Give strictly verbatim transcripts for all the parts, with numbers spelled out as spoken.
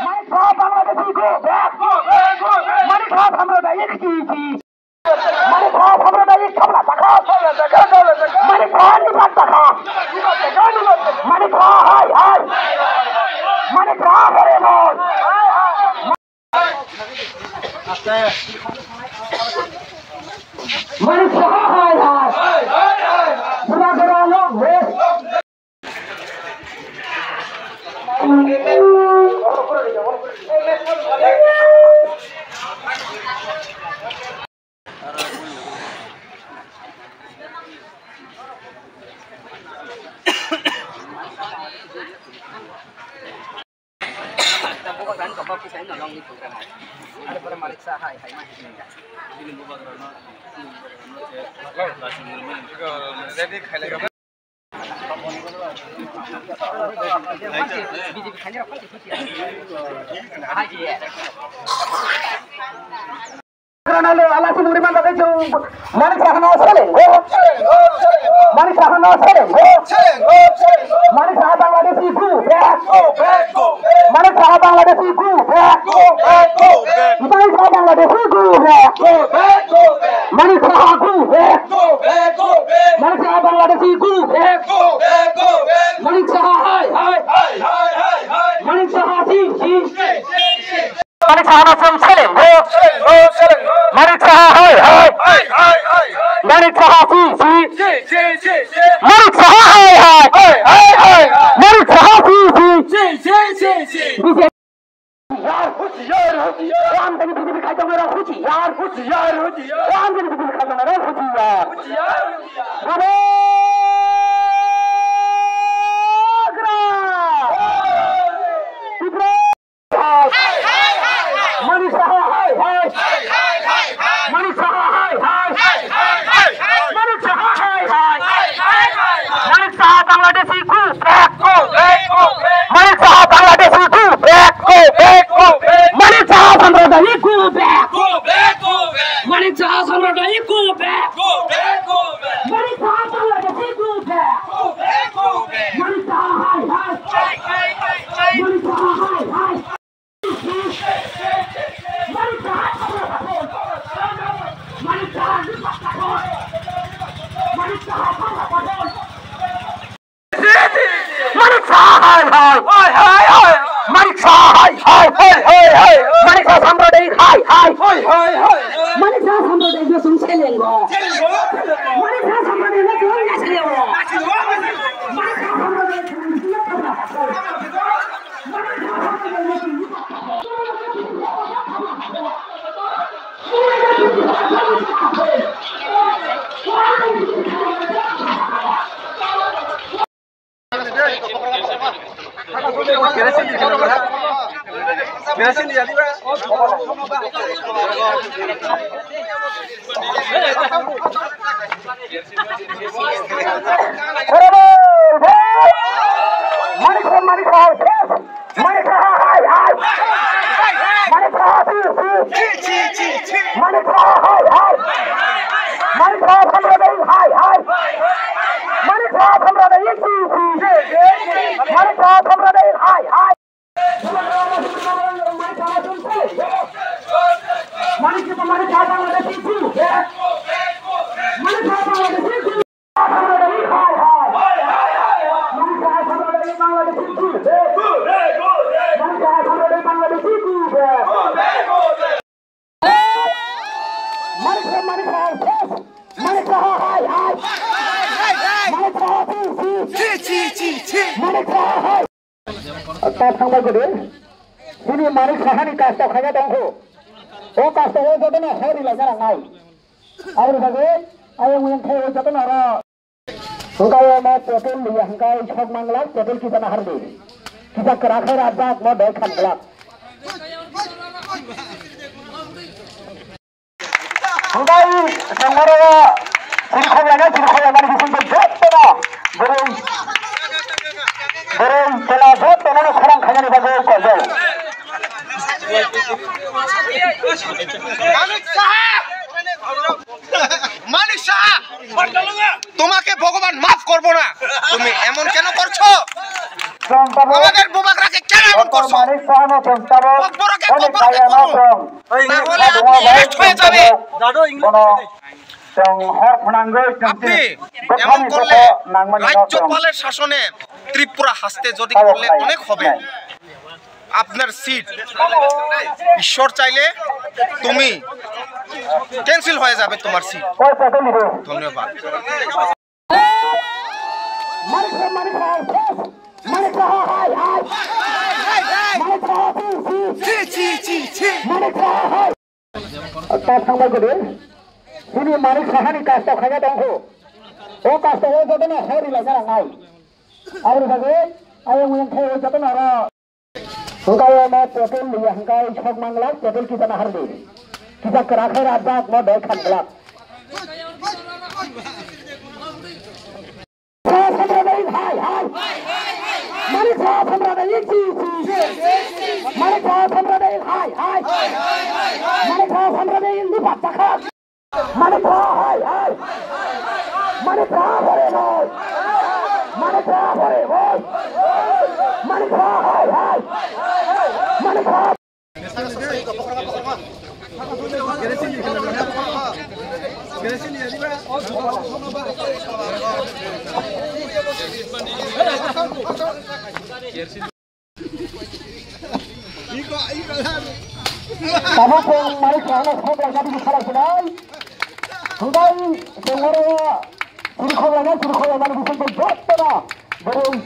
Manik Saha Bangladeshi go back. Manik Saha Sampradayik G G. Manik Saha Sampradayik Sabla Sakha. Manik Saha Nipat Sakha. Manik Saha hai hai. Manik Saha forever. Manik Saha hai hai. Pura pura no. Ronaldo, ala si muri man bagai jung. Manik Saha no seleng go. Manik Saha no seleng go. Manik Saha Bangladeshi go back. Manik Saha Bangladeshi go back. Manik Saha Bangladeshi go back. Manik Saha go back. Manik Saha Bangladeshi go back. Manik Saha hai hai. Manik Saha si si. Manik Saha no chwng seleng go. Manik Saha hai hai. Manik Saha si si. Manik Saha hai hai. Manik Saha si si. Husiar, husiar, husiar. Ram jani B J P khai tongnai rok husiar, husiar, husiar. Ram jani B J P khai tongnai rok husiar. Husiar, husiar. Baba! Tipra! Manik Saha hai hai. Manik Saha hai hai. Manik Saha hai hai. Manik Saha Bangladeshi go back. Manik Saha Bangladeshi go back. Manik Saha Sampradayik go back. Manik Saha Sampradayik go back. Manik Saha Bangladeshi go back. Manik Saha hai hai. Manik Saha hai hai. Manik Saha hai hai. Hai hai hai. Manik Saha hai hai. Hai hai hai. Manik Saha Sampradayik hai hai. Hai hai hai. Manik Saha Sampradayik no chwng selengo. Selengo. Manik Saha Sampradayik no chwng selengo. Selengo. Manik Saha Sampradayik no chwng selengo. Manik Saha hai hai. Manik Saha si si. Manik Saha hai hai. Manik Saha Sampradayik hai hai. Manik Saha Sampradayik si si. Manik Saha Sampradayik hai hai. Manik Saha Bangladeshi go back. Manik Saha Bangladeshi go. Ta thangbai kodi. Sini Manik Saha ni kasto khanya tongkhu. O kasto o jotono hori lai nai. Aboni bagwi ayang uyang khai o jotono aro. Hwnkhe o no petrol liya hwnkhe sok mang glak, petrol kisa nahar di. Kisa kwrak khai rajak no doi khan glak. Hwnkhe tongmoro siri khok laina, siri khok laimani bising tei jotono bwrwi, bwrwi chwla jotono no khorang khainani bagwi kok jago. Manik সাহা, মানিক সাহা, তোমাকে ভগবান মাফ করবো না। তুমি এমন কেন করছো? আমাদের বুবাগরাকে কেন এমন করছো? ককবরকে ককবরকে করুন। না হলে আপনি অ্যারেস্ট হয়ে যাবে। আপনি এমন করলে রাজ্যপালের শাসনে ত্রিপুরা হাসতে যদি করলে অনেক হবে। আপনার সিট ঈশ্বর চাইলে তুমি ক্যান্সেল হয়ে যাবে তোমার সিট। ধন্যবাদ। Manik Saha, hai, hai. Manik Saha, si, si. Si, si, si, si. Manik Saha, hai. Kok thangbai kodi. Sini Manik Saha ni kasta khaya tongkho. O kasta o jotono hai ri lai nai. Aboni bagwi ayang uyang khai o jotono aro. Hwnkhe o no petrol liya hwnkhe sok manglak, petrol kisa nahardi. Kisa kwrak khai rajak no doi khan glak. Sampradayik hai hai. Manik Saha Sampradayik ji ji. Manik Saha Sampradayik hai hai. Manik Saha Sampradayik ni bacha kha. Manik Saha hai hai. Manik Saha pore noi. Manik Saha pore noi. Manik Saha hai hai. Manik Saha. Tabuk chwng Manik Sahano sok lainani bwsala sinai. Hwnkhe chwng oro chirikhok lainai, chirikhok lainani bisingtwi jotono bwrwi,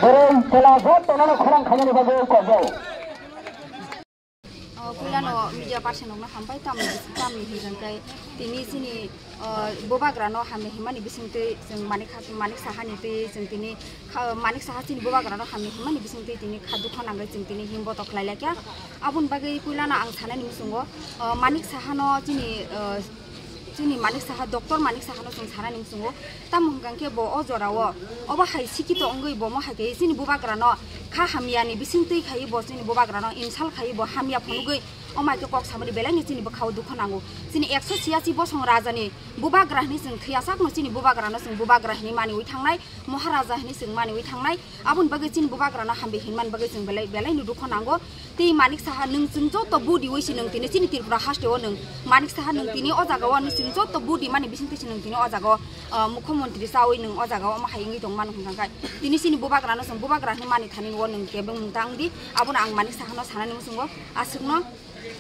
bwrwi chwla jotono khorang khainani bagwi kokjao. O, puilano media person rokno hambai, tamni, tamni hwnjang khe tini chini, o, bubagrano hamya himani bisingtwi chwng Manik Kha-, Manik Sahani twi chwng tini kha-, Manik Saha chini bubagrano hamya himani bisingtwi tini kha dukha nangwi chwng tini himbotok khlai laikha. Aboni bagwi puilano ang sanani muchungo, o, Manik Sahano chini, o, Chini Manik Saha, Doctor Manik Sahano chwng sanani muchungo. Tamo hwnkha khe bo o jorao, obo hai sikito wngwi bo mo hai khe chini bubagrano kha hamyani bisingtwi khai bo chini bubagrano insult khai bo hamya phunugwi, omo hai khe kok samani belaino chini bwkhao dukha nango. Chini ekso chiyasi bosong rajani bubagra hwnwi chwng thwiya sakno chini bubagrano chwng bubagra hwnwi maniwi thangnai, Maharaja hwnwi chwng maniwi thangnai. Aboni bagwi chini bubagrano hambi hinmani bagwi chwng belai, belaino dukha nango. Tei Manik Saha, nwng chwng joto budi wi si nwng tini chini Tripura haste o nwng Manik Saha nwng tini o jaga o nwng chwng joto budi mani bisingtwi si nwng tini o jaga o, ah, mukhyamantri chawi nwng o jaga o omo hai wngwi tong mano hwnkha khe tini chini bubagrano chwng bubagra hwnwi mani thani o nwng kebeng mung ta wng di, abono ang Manik Sahano sanani muchungo aswkno.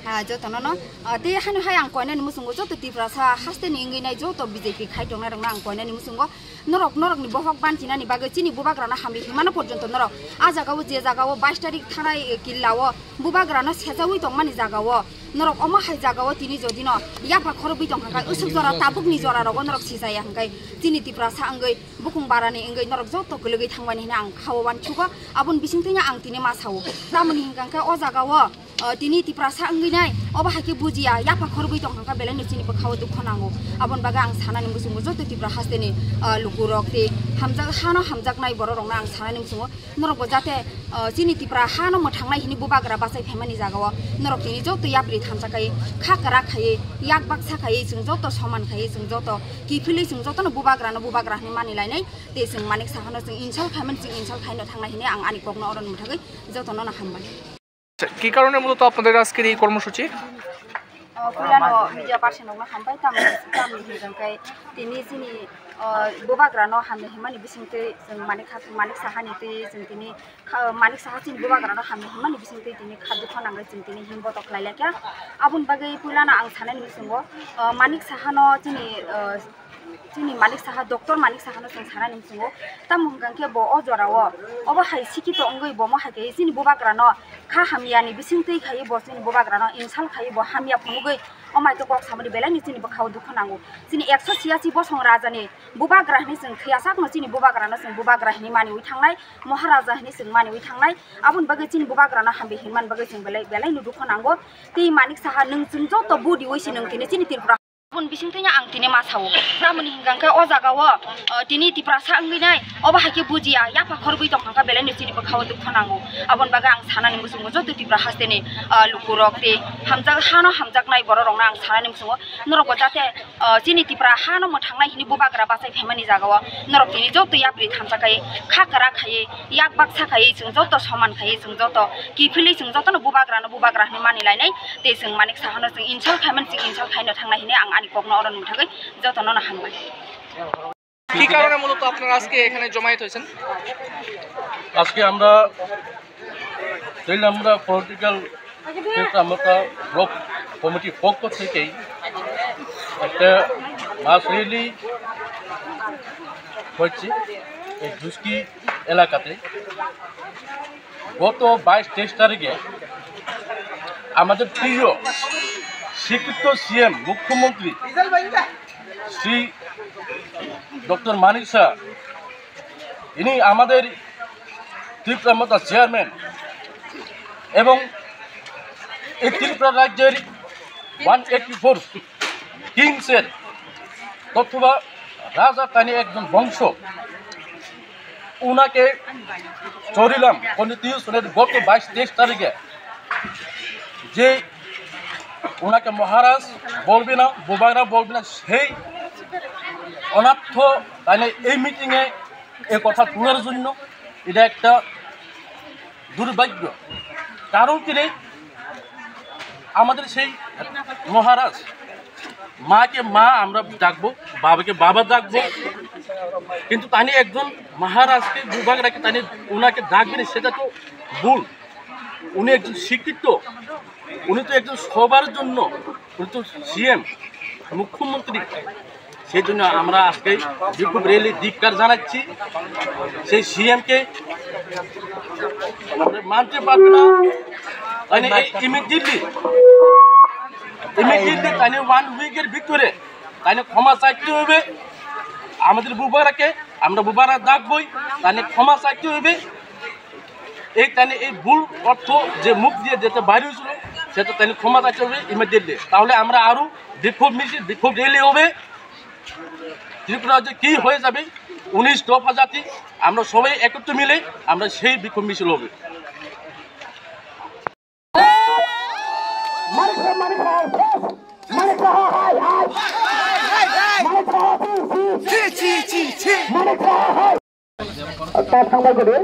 Ah, jotono no, ah, tei hano hai ang koinani muchungo joto Tiprasa haste ni wngwi nai joto B J P khai tongnai rokno ang koinani muchungo norok, norokni bohok banchinani bagwi chini bubagrano hamri himano porjonto norok ah jagao je jagao bais tarik thanai, eh, killao bubagrano sejawi tongmani jagao norok omo hai jagao tini jodino yapha khorobwi tongkha khe usuk jora tabukni jora rogo norok sijaya hwnkhe chini Tiprasa wngwi bukung barani wngwi norok joto kwlwgwi thangmani hwnwi ang khao uansukgo aboni bisingtwino ang tini ma sao tamoni hwnkha khe o jagao. O, tini Tiprasa wngwi nai, obo hai khe bujiya, yapha khorobwi tong kha khe belaino chini bwkhao dukha nango. Aboni bagwi ang sanani muchungo joto Tripura hasteni, o, lukurok tei hamjak, hano hamjaknai bororokno ang sanani muchungo, norokbo jate, o, chini Tipra hano mwthangnai hwnwi bubagra bachai phaimani jagao norok tini joto yapri thansa khai, kha kwrak khaiwi, yak baksa khaiwi, chwng joto soman khaiwi, chwng joto kiphilwi, chwng jotono bubagrano bubagra hwnwi mani lainai, tei chwng Manik Sahano chwng insult khaimani, chwng insult khaino thangnai hwnwi ang ani kokno oro mwthagwi jotono no hambai. কি কারণে মূলত আপনাদের আজকের এই কর্মসূচি? O, puilano media person rokno hambai, tamni, tamni hwnjang khe tini chini, o, bubagrano hamya himani bisingtwi chwng Manik Kha-, Manik Sahani twi chwng tini kha-, Manik Saha chini bubagrano hamya himani bisingtwi tini kha dukha nangwi chwng tini himbotok khlai laikha. Aboni bagwi puilano ang sanani muchungo, o, Manik Sahano chini, o, Chini Manik Saha, Doctor Manik Sahano chwng sanani muchungo. Tamo hwnkha khe bo o jorao, obo hai sikito wngwi bo mo hai khe chini bubagrano kha hamyani bisingtwi khai bo chini bubagrano insult khai bo hamya phunugwi omo hai khe kok samani belaino chini bwkhao dukha nango. Chini ekso chiyasi bosong rajani bubagra hwnwi chwng thwiya sakno chini bubagrano chwng bubagra hwnwi maniwi thangnai, Maharaja hwnwi chwng maniwi thangnai. Aboni bagwi chini bubagrano hambi hinmani bagwi chwng belai, belaino dukha nango. Tei Manik Saha nwng chwng joto budi wi si nwng tini chini Tripura Bisingtwi ang tini ma sao. Tamoni hingka khe o jaga o, o, tini Tiprasa wngwi nai, obo hai khe bujiya, yapha khorgwi tongkha kha belai no chini bwkha o dukha nango. Aboni bagwi ang sanani muchungo joto Tipra hasteni, o, lukurok tei hamjak, hano hamjaknai bororokno ang sanani muchungo norokbo jate, o, chini Tipra hano mwthangnai hini bubagra bachai phaimani jaga o norok tini joto yapri thamsa khai kha kwrak khai yak baksa khai chwng joto soman khai chwng joto kiphilwi chwng jotono bubagrano bubagra hwnwi mani lainai. Tei chwng Manik Sahano chwng insult khaimani, chwng insult khaino thangnai hwnwi ang ani kokno oro nungthagwi jotono no hambai. কি কারণে মূলত আপনারা আজকে এখানে জমায়েত হয়েছেন? আজকে আমরা তেলিয়ামুড়া পলিটিক্যাল টিপ্রামথা ব্লক কমিটির পক্ষ থেকেই একটা মাস র্যালি হচ্ছে এই জুস্কি এলাকাতে। গত বাইশ তেইশ তারিখে আমাদের প্রিয় স্বীকৃত সিএম মুখ্যমন্ত্রী শ্রী ডক্টর মানিক সাহা, ইনি আমাদের টিপ্রামথা চেয়ারম্যান এবং এই ত্রিপুরা রাজ্যের ওয়ান এইটি ফোর কিংসের অথবা রাজা তানি একজন বংশ, ওনাকে চরিলাম কন্টিনিউশনের গত বাইশ তেইশ তারিখে যে ওনাকে মহারাজ বলবে না, বুবাগরা বলবে না, সেই অনার্থ তাই এই মিটিংয়ে এ কথা তোলার জন্য। এটা একটা দুর্ভাগ্য। কারণ কি নেই, আমাদের সেই মহারাজ, মাকে মা আমরা ডাকবো, বাবাকে বাবা ডাকবো, কিন্তু তানি একজন মহারাজকে বুবাগরাকে তানি ওনাকে ডাকবেন, সেটা তো ভুল। উনি একজন শিক্ষিত, উনি তো একজন সবার জন্য, উনি তো সিএম, মুখ্যমন্ত্রী। সেই জন্য আমরা আজকে বিক্ষোভ র্যালি ধিক্কার জানাচ্ছি। সেই সিএমকে আমরা মানতে পারবো না। তাই ইমিডিয়েটলি, ইমিডিয়েটলি তাই ওয়ান উইকের ভিতরে তাই ক্ষমা চাইতে হবে। আমাদের বুবারাকে আমরা বুবারা ডাকবই, তাই ক্ষমা চাইতে হবে। এই তাই এই ভুল অর্থ যে মুখ দিয়ে যেটা বাইরে হয়েছিল, সেটা তাই ক্ষমা চাইতে হবে ইমিডিয়েটলি। তাহলে আমরা আরো বিক্ষোভ মিছিল, বিক্ষোভ র্যালি হবে। ত্রিপুরা রাজ্যে কি হয়ে যাবে, উনিশ দফা জাতি, আমরা সবাই একত্র মিলে আমরা সেই বিক্ষোভ মিছিল হবে। Manik Saha, Manik Saha, Manik Saha, hai, hai. Manik Saha, si, si. Manik Saha, hai. Ta thangbai gede.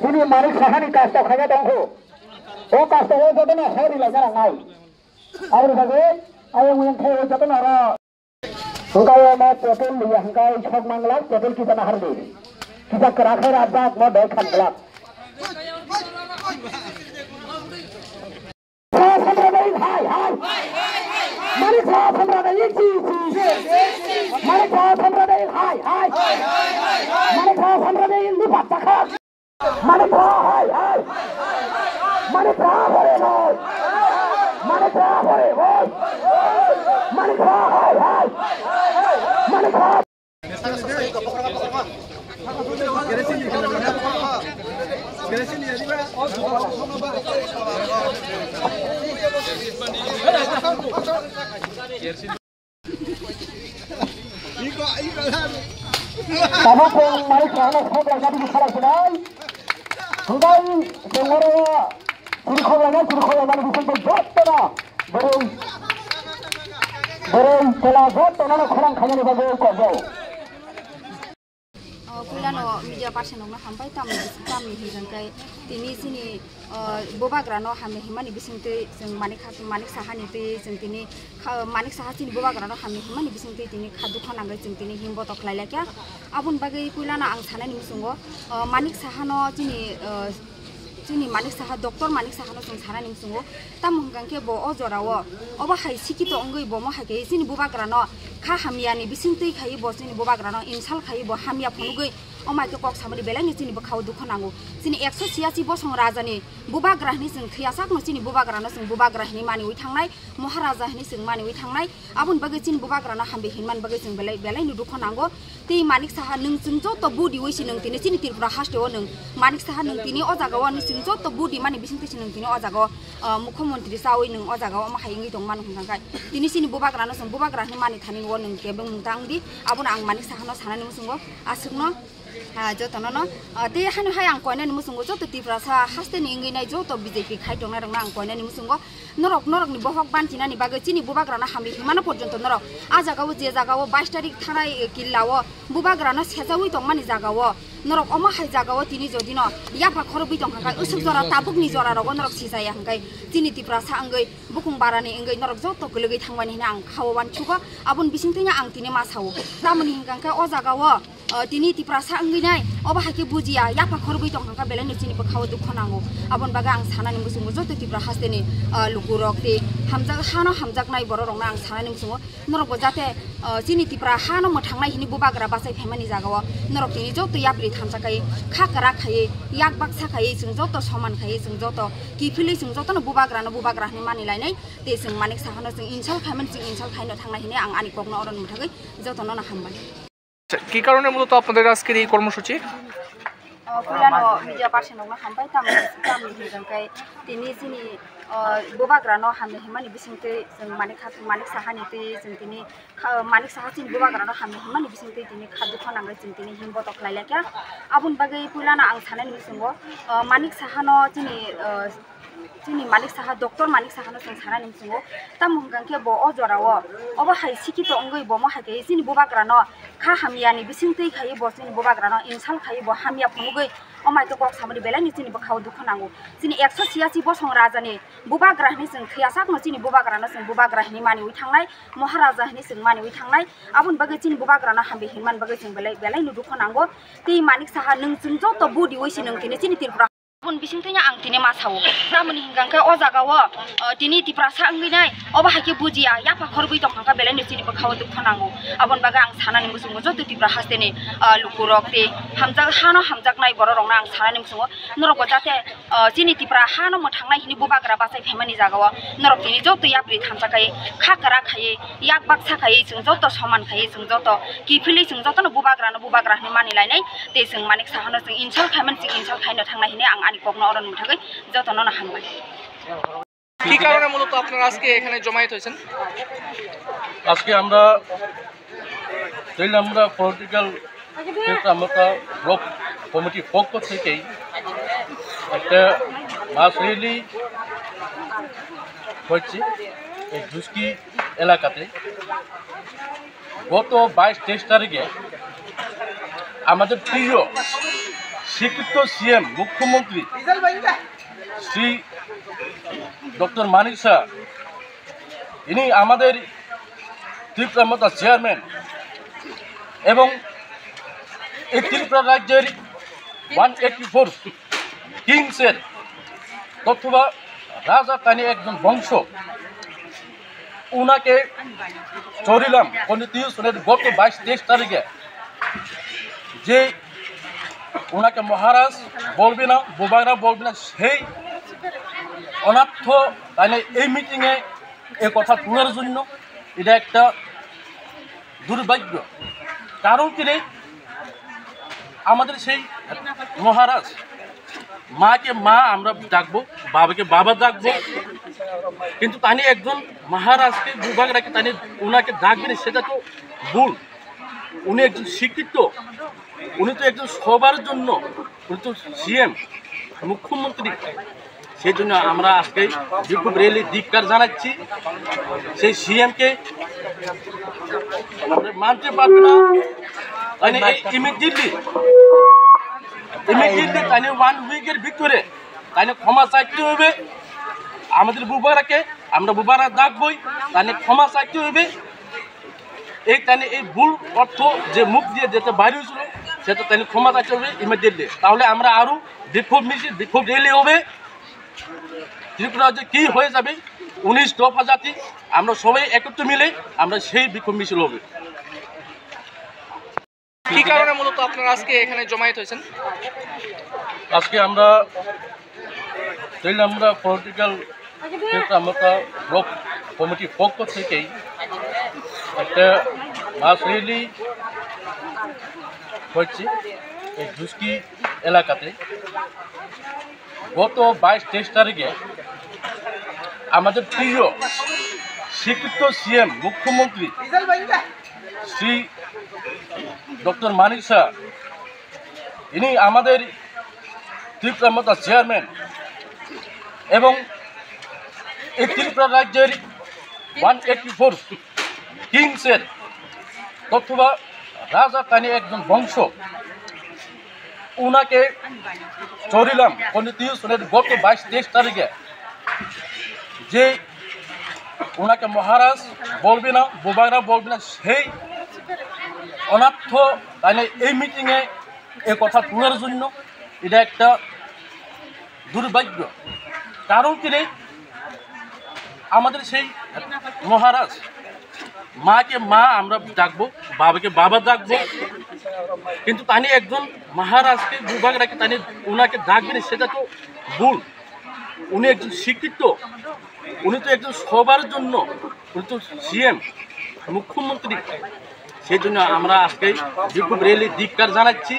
Sini Manik Sahani kasta khaya dongkho. O kasta o jotono hai ri lai jara ngai. Aboni bagwi ayang uyang khai o jotono aro. Hwnkhe o mo petrol liya hwnkhe sok manglak, petrol kisa nahar di. Kisa kwrak hai rajak mo doi khan glak. Sampradayik hai hai. Manik Saha Sampradayik ji ji. Manik Saha Sampradayik hai hai. Manik Saha Sampradayik lipat pakha. Manik Saha hai hai. Manik Saha forever. Manik Saha forever. Manik Saha hai hai. Manik Saha. Tabuk chwng Manik Sahano sok laina bini khalai sinai. Hwnkhe chwng oro chwng khok laina, chwng khok laimani bisingtwi jotono bwrwi, bwrwi chwla jotono khorang khainani bagwi kokjago. O, puilano media person rokno hambai, tamni, tamni hwnjang khe tini chini, o, bubagrano hamya himani bisingtwi chwng Manik Kha-, Manik Sahani twi chwng tini kha-, Manik Saha chini bubagrano hamya himani bisingtwi tini kha dukha nangwi chwng tini himboto khlai laikha. Aboni bagwi puilano ang sanani muchungo, o, Manik Sahano chini, o, chini Manik Saha, Doctor Manik Sahano chwng sanani muchungo. Tamo hwnkha khe bo o jorao obo hai sikito wngwi bo mo hai khe chini bubagrano kha hamyani bisingtwi khai bo chini bubagrano insult khai bo hamya phunugwi O mai khe kok samani belai no chini bwkhao dukho nango. Chini ekso chiyasi bosong raja ni bubagra hini chwng thwiya sak no chini bubagra no chwng bubagra hini maniwi thangnai, Maharaja hini chwng maniwi thangnai. Aboni bagwi chini bubagra no hambi hinmani bagwi chwng belai, belai no dukho nango. Tei Manik Saha nwng chwng joto budi wi si nwng tini chini Tripura haste o nwng Manik Saha nwng tini o jaga o nwng chwng joto budi mani bising twi si nwng tini o jaga o, ah, mukhyamantri chawi nwng o jaga o omo hai wngwi tong mano hwnkha khe tini chini bubagra no chwng bubagra hini mani thani o nwng kebeng mung tang di. Abono ang Manik Saha no sanani muchungo aswk no, ah, joto no no, ah, tei hano hai ang koinani muchungo joto Tripura sa haste ni wngwi nai joto B J P khai tongnai rok no ang koinani muchungo norok, norok ni bohok bantinani bagwi chini bubagra no hambi hinmano porjonto norok a jaga o je jaga o bais tarik thanai, eh, killa o bubagra no sejawi tongmani jaga o norok omo hai jaga o tini jodi no yapha khorobwi tong kha khe usuk jora tabuk ni jora rogo norok sijaya hwnkhe chini Tripura sa wngwi bukung barani wngwi norok joto kwlwgwi thangmani hwnwi ang khao uansugo. Aboni bisingtwi no ang tini ma sao tamoni hwnkha khe o jaga o, o, tini Tiprasa wngwi nai, obo hai khe bujiya, yapha khorogwi tong kha belai no chini bwkhao dukho nango. Aboni bagwi ang sanani muchungo joto Tripura hasteni, o, lukurok tei hamjak, hano hamjaknai bororokno ang sanani muchungo, norokbo jate, o, chini Tripura hano mwthangnai hini bubagra bachai phaimani jagao norok tini joto yapri thansa khai, kha kwrak khai, yak baksa khai, chwng joto soman khai, chwng joto kiphilwi chwng jotono bubagrano bubagra hwnwi mani lainai, tei chwng Manik Sahano chwng insult khaimani, chwng insult khaino thangnai hwnwi ang ani kokno oro mwthagwi jotono no hambai. আচ্ছা, কি কারণে মূলত আপনাদের আজকের এই কর্মসূচি? O, puilano media person rokno hambai, tamo, tamo hwnjang khe tini chini, o, bubagrano hamya hwnmani bisingtwi chwng Manik Kha-, Manik Sahani twi chwng tini kha-, Manik Saha chini bubagrano hamya hwnmani bisingtwi tini kha dukho nangwi chwng tini himbotok khlai laikha. Aboni bagwi puilano ang sanani muchungo, o, Manik Sahano chini, o, chini Manik Saha, Doctor Manik Sahano chwng sanani muchungo. Tamo hwnkha khe bo o jorao obo hai sikhito wngwi bo mo hai khe chini bubagrano kha hamyani bisingtwi khai bo chini bubagrano insult khai bo hamya phunugwi o mai khe kok samani belai ni chini bwkhao dukho nango. Chini ekso chiyasi bosong rajani bubagra hwnwi chwng thwiya sakno chini bubagrano chwng bubagra hwnwi maniwi thangnai, Maharaja hwnwi chwng maniwi thangnai. Aboni bagwi chini bubagrano hambi hinmani bagwi chwng belai, belai no dukho nango. Tei Manik Saha nwng chwng joto budi wi si nwng tini chini Tripura. Aboni bisingtwi no ang tini ma sao. Tamoni hwnkha khe o jaga o, o, tini Tiprasa wngwi nai, obo hai khe bujiya, yapha khorogwi tong kha belai no chini bwkhao dukho nango. Aboni bagwi ang sanani muchungo joto Tripura hasteni, o, lukurok tei hamjak, hano hamjaknai bororokno ang sanani muchungo, norokbo jate, o, chini Tripura hano mwthangnai hwnwi bubagra bachai phaimani jagao norok tini joto yapri thansa khai, kha kwrak khai, yak baksa khai, chwng joto soman khai, chwng joto kiphilwi chwng jotono bubagrano bubagra hwnwi mani lainai. Tei chwng Manik Sahano chwng insult khaimani, chwng insult khaino thangnai hwnwi ang ani kokno oro mwthagwi jotono no hambai. কি কারণে মূলত আপনারা আজকে এখানে জমায়েত হয়েছেন? আজকে আমরা তিপ্রা মোর্চা পলিটিক্যাল, তিপ্রা মোর্চা ব্লক কমিটির পক্ষ থেকেই একটা মাস র্যালি হচ্ছে এই ধুসকি এলাকাতে। গত বাইশ তেইশ তারিখে আমাদের প্রিয় স্বীকৃত সিএম, মুখ্যমন্ত্রী শ্রী ডক্টর মানিক সাহা, ইনি আমাদের তিপ্রা মোর্চা চেয়ারম্যান এবং এই ত্রিপুরা রাজ্যের ওয়ান এইটটি ফোর কিংসের অথবা রাজা তানি একজন বংশ, ওনাকে চরিলাম কনস্টিটিউশনের গত বাইশ তেইশ তারিখে, যে ওনাকে মহারাজ বলবে না, বুবাগরা বলবে না, সেই অনার্থ তাই এই মিটিংয়ে এ কথা তোলার জন্য। এটা একটা দুর্ভাগ্য। কারণ কি রে, আমাদের সেই মহারাজ, মাকে মা আমরা ডাকবো, বাবাকে বাবা ডাকবো, কিন্তু তানি একজন মহারাজকে, বুবাগরাকে তানি ওনাকে ডাকবেন, সেটা তো ভুল। উনি একজন শিক্ষিত, উনি তো একজন সবার জন্য, উনি তো সিএম, মুখ্যমন্ত্রী। সেই জন্য আমরা আজকে বিক্ষোভ র্যালি ধিক্কার জানাচ্ছি। সেই সিএমকে আমরা মানতে পারবো না। মানে ইমিডিয়েটলি, ইমিডিয়েটলি তাহলে ওয়ান উইকের ভিতরে তাহলে ক্ষমা চাইতে হবে। আমাদের বুবারাকে, আমরা বুবারা ডাকবই, তাহলে ক্ষমা চাইতে হবে। এই তাহলে এই ভুল অর্থ যে মুখ দিয়ে যেটা বাইরে হয়েছিল, সেটা তাহলে ক্ষমা চাইতে হবে ইমিডিয়েটলি। তাহলে আমরা আরও বিক্ষোভ মিছিল, বিক্ষোভ র্যালি হবে। ত্রিপুরা রাজ্যে কী হয়ে যাবে, উনিশ দফা জাতি, আমরা সবাই একত্র মিলে আমরা সেই বিক্ষোভ মিছিল হবে। কি কারণে মূলত আপনারা আজকে এখানে জমায়েত হয়েছেন? আজকে আমরা তেইলামুড়া পলিটিক্যাল ক্ষেত্রে আমরা ব্লক কমিটির পক্ষ থেকেই একটা মাস র্যালি হচ্ছে এই ধুসকি এলাকাতে। গত বাইশ তেইশ তারিখে আমাদের প্রিয় স্বীকৃত সিএম মুখ্যমন্ত্রী শ্রী ডক্টর মানিক সাহা, ইনি আমাদের ত্রিপুরা মথা চেয়ারম্যান এবং এই ত্রিপুরা রাজ্যের ওয়ান এইটটি ফোর কিংসের অথবা রাজা তানি একজন বংশ, ওনাকে চরিলাম কন্টিনিউশনের গত বাইশ তেইশ তারিখে যে ওনাকে মহারাজ বলবে না, বুবাগরা বলবে না, সেই অনার্থ তাই এই মিটিংয়ে এ কথা তোলার জন্য। এটা একটা দুর্ভাগ্য। কারণ কি রে, আমাদের সেই মহারাজ, মাকে মা আমরা ডাকবো, বাবাকে বাবা ডাকবো, কিন্তু তানি একজন মহারাজকে, বুবাগরাকে তানি ওনাকে ডাকবেন, সেটা তো ভুল। উনি একজন শিক্ষিত, উনি তো একজন সবার জন্য, উনি তো সিএম, মুখ্যমন্ত্রী। সেই জন্য আমরা আজকে বিক্ষোভ র্যালি ধিক্কার জানাচ্ছি।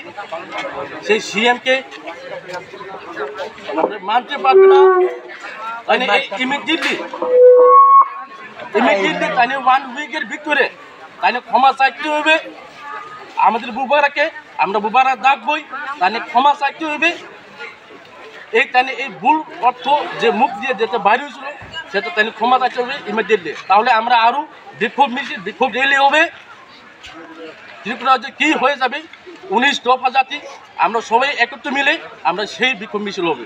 সেই সিএমকে আমরা মানতে পারবো না। তাই ইমিডিয়েটলি, ইমিডিয়েটলি তাই ওয়ান উইকের ভিতরে তাই ক্ষমা চাইতে হবে। আমাদের বুবারাকে, আমরা বুবারা ডাকবই, তাই ক্ষমা চাইতে হবে। এই তাই এই ভুল অর্থ যে মুখ দিয়ে যেটা বাইরে হয়েছিল, সেটা তাই ক্ষমা চাইতে হবে ইমিডিয়েটলি। তাহলে আমরা আরও বিক্ষোভ মিছিল, বিক্ষোভ র্যালি হবে। ত্রিপুরা রাজ্যে কী হয়ে যাবে, উনিশ দফা জাতি, আমরা সবাই একত্র মিলে আমরা সেই বিক্ষোভ মিছিল হবে।